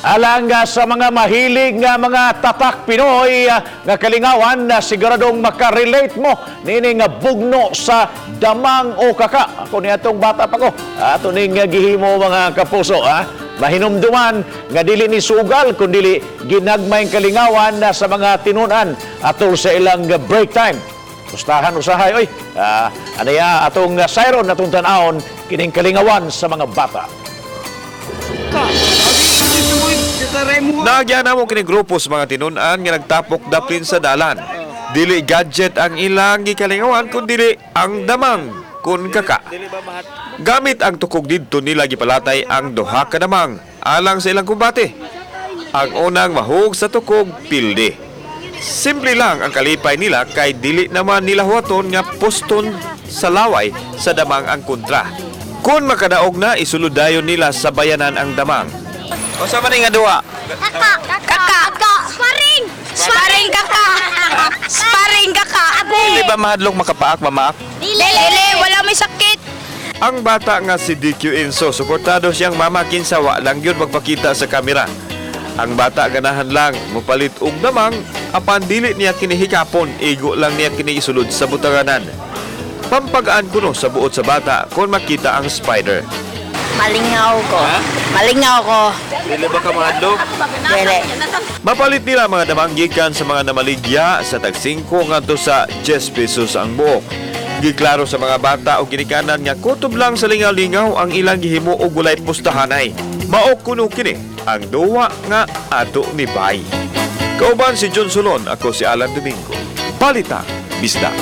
Alang sa mga mahilig nga mga tatak Pinoy nga kalingawan na siguradong makarelate mo nini nga bugno sa damang o kaka. Ako ni atong bata pa ko. Ato ning gihimo, mga kapuso, ha. Mahinumduman nga dili ni sugal kundili ginagmayng kalingawan na sa mga tinunan atol sa ilang break time. Pustahan usahay oy. Anaya atong sayron natong tan-awon kining kalingawan sa mga bata. Naagyan namo kini grupo sa mga tinun-an nga nagtapok daplin sa dalan. Dili gadget ang ilang gikalingawan kun dili ang damang kun kaka. Gamit ang tukog, didto nila gipalatay ang duha ka damang alang sa ilang kumbate. Ang unang mahug sa tukog, pildi. Simple lang ang kalipay nila kay dili naman nila huwaton nga poston sa laway sa damang ang kontra. Kung makadaog na, isulod dayon nila sa bayanan ang damang. Unsa man nga duwa? Kaka. Kaka. Sparring. Sparring kaka. Sparring kaka. Dili ba mahadlok makapaak, mamaak? Dili. Dili. Wala may sakit. Ang bata nga si DQ Enzo, suportado siyang mama kinsa wa lang yun magpakita sa kamera. Ang bata ganahan lang mupalit og damang apan dili niya kini hikapon, igo lang niya kini isulod sa butanganan. Pampagaan kuno sa buot sa bata kung makita ang spider. Malingaw ko. Malingaw ko. Dili ba ka mahadlok? Dili. Mapalit nila mga damang gikan sa mga namaligya sa tag 5 ngadto sa 10 pesos ang buok. Giklaro sa mga bata o ginikanan nga kutob lang sa lingaw-lingaw ang ilang gihimo og walay pustahanay. Mao kuno kini ang duwa nga ato ni Bay. Kauban si John Solon, ako si Alan Domingo. Balita, Bisdak.